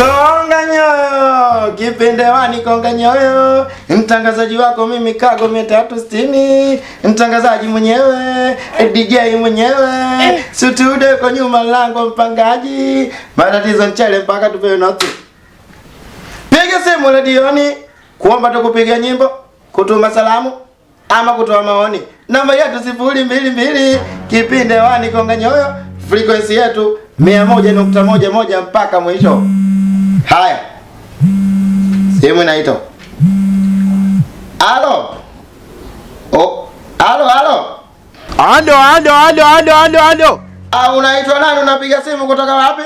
Konga nyoyo, kipindi hewani Konga nyoyo. Mtangazaji wako mimi Kago 360, mtangazaji mwenyewe, DJ mwenyewe, Sutude kwa nyuma lango mpangaji, matatizo mchele mpaka tupewe noti. Piga simu redioni kuomba tukupiga nyimbo, kutuma salamu ama kutoa maoni. Namba yetu 022, kipindi hewani Konga nyoyo, frequency yetu 101.11 mpaka mwisho. Haya, simu inaitwa. Halo. Oh, halo halo. Alo, alo, alo, alo, alo, alo. Ah, unaitwa nani? Unapiga simu kutoka wapi?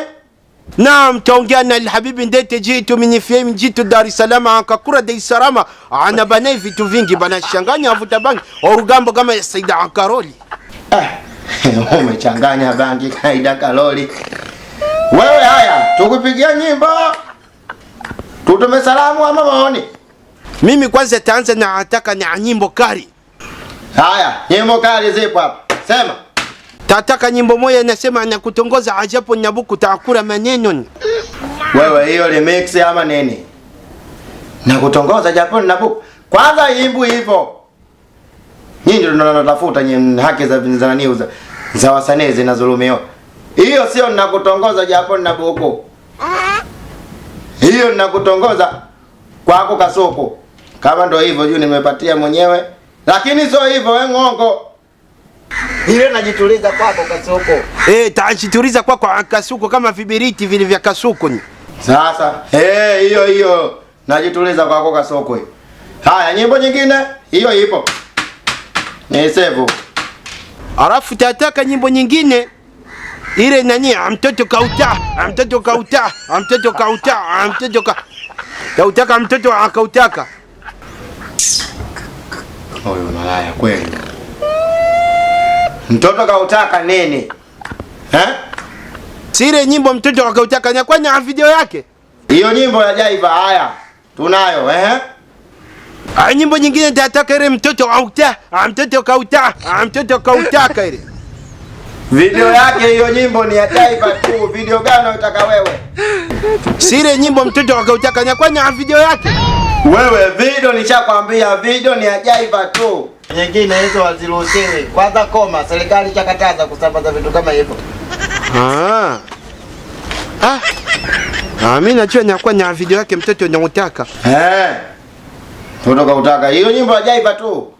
نعم تونجانا الحبيب ndete jitu minifm jitu Dar es Salaam akakura Dar es Salaam ana banai vitu vingi bana shanganya avuta bangi orugambo kama Saida Akaroli. Ah, umechanganya bangi kaida kalori. Wewe haya, tukupigia nyimbo. Tutume salamu ama maoni? Mimi kwanza taanza na ataka na nyimbo kali. Haya, nyimbo kali zipo hapa. Sema. Tataka nyimbo moja inasema nakutongoza ajapo nyabuku takura maneno. Wewe hiyo remix ama nini? Nakutongoza japo nabuku. Kwanza imbu hivyo. Nyinyi ndio mnatafuta nyinyi haki za nani za wasanii zinazulumiwa. Hiyo sio nakutongoza japo nabuku. Hiyo nakutongoza kwako kasoko. Kama ndio hivyo juu nimepatia mwenyewe. Lakini sio hivyo wewe ngongo. Ile najituliza kwako kasoko. Eh, tajituliza kwako kasuko kama vibiriti vile vya kasuko ni. Sasa, hiyo hiyo najituliza kwako kasoko hiyo. Haya, nyimbo nyingine hiyo ipo. Ni sevu. Alafu tataka nyimbo nyingine ile nani mtoto kauta, mtoto kauta, mtoto kauta, mtoto ka kautaka mtoto akautaka. Huyu malaya kweli. Mtoto kautaka nini? Eh? Sile nyimbo mtoto akautaka na kwani video yake? Hiyo nyimbo ya Jaiva haya tunayo eh? Ah, nyimbo nyingine tataka ile mtoto auta, mtoto kauta, mtoto kautaka ile. Video yake hiyo nyimbo ni ya Jaiva tu. Video gani unataka wewe? Sile nyimbo mtoto akautaka na kwani video yake? Wewe video nishakwambia video ni ya Jaiva tu. Nyingine hizo haziruhusiwi. Kwanza koma, serikali chakataza kusambaza vitu kama hivyo. Ah. Ah. Ah, mimi najua nyakuwa na video yake mtoto anautaka. Eh. Mtoto kautaka. Hiyo nyimbo ya Jaiva tu.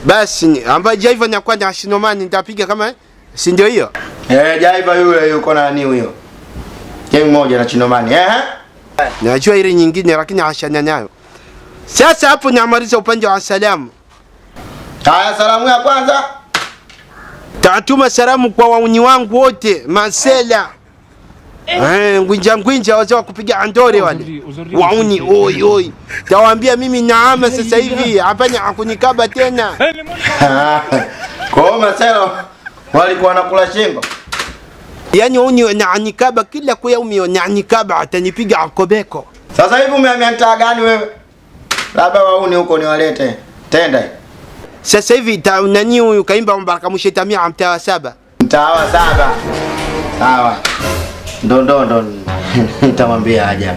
Basi ambaye Jaiva nyakuwa na Shinomani nitapiga kama si ndio hiyo? Eh, Jaiva yule yuko na nani huyo? Gang moja na Chinomani. Eh? Najua ile nyingine lakini hashana nayo. Sasa hapo namaliza upande wa salamu. Haya, salamu ya kwanza. Tatuma salamu kwa wauni wangu wote, Masela. Ngwinja ngwinja wazee wa kupiga andore wale. Wauni oi oi. Tawaambia mimi naama sasa hivi hapana hakunikaba tena. Kwa hiyo Masela walikuwa wanakula shingo. Yaani wauni naanikaba kila kuyaumi naanikaba atanipiga akobeko. Sasa hivi umehamia mtaa gani wewe? Labda wauni huko niwalete. Tenda. Sasa hivi nani huyu kaimba Mbaraka Mushetamia mtaa wa 7. Mtaa wa 7. Sawa. Ndo nitamwambia aje.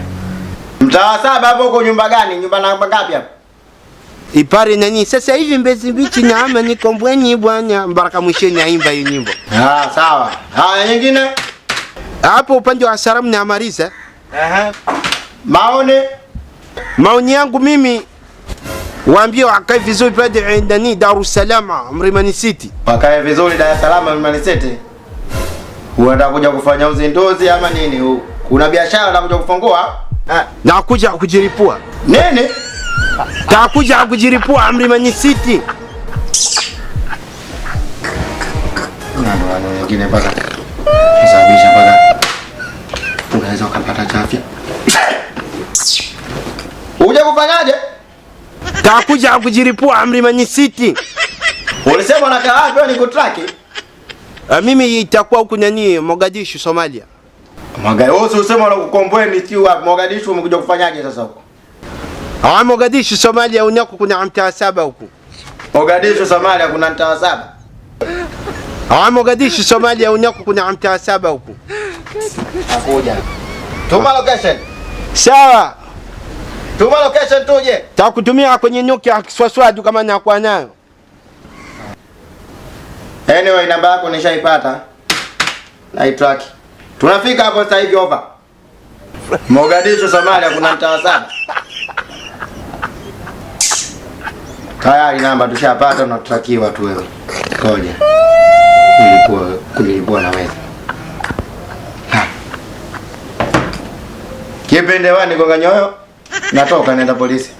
Mtaa wa 7 hapo uko nyumba gani? Nyumba namba ngapi hapo? Ipare nani? Sasa hivi Mbezi Beach na ama niko Mbweni bwana. Mbaraka Musheni aimba hiyo nyimbo. Ah, sawa. Haya nyingine? Hapo upande wa salamu na amaliza. Aha. Maoni? Maoni yangu mimi waambie wakae vizuri pale ndani Dar es Salaam Mlimani City. Wakae vizuri Dar es Salaam Mlimani City. Unataka kuja kufanya uzinduzi ama nini? Kuna biashara unataka kuja kufungua? Na kuja kujiripua. Nini? Takuja kujiripua Mlimani City. Ndio wale wengine mpaka kusababisha mpaka unaweza ukapata chafya. Uje kufanyaje? Takuja kujiripua Mlimani City. Ulisema unakaa wapi wewe nikutraki? Mimi itakuwa huku nani Mogadishu Somalia. Mogadishu usema unakukomboeni si wapi Mogadishu umekuja kufanyaje sasa huko? Ah, Mogadishu Somalia unako kuna mtaa 7 huku. Mogadishu Somalia kuna mtaa 7. Ah, Mogadishu Somalia unako kuna mtaa 7 huku. Nakuja. Tuma location. Sawa. Tuma location tuje. Takutumia kwenye Nokia kiswaswadu kama nakuwa nayo. Anyway, namba yako nishaipata. Naitrack. Tunafika hapo sasa hivi over. Mogadishu Somalia kuna mtaa 7. Tayari namba tushapata, unatrakiwa tu wewe. Ngoja. Nilikuwa naweza. Kipende wani gonga nyoyo. Natoka naenda polisi.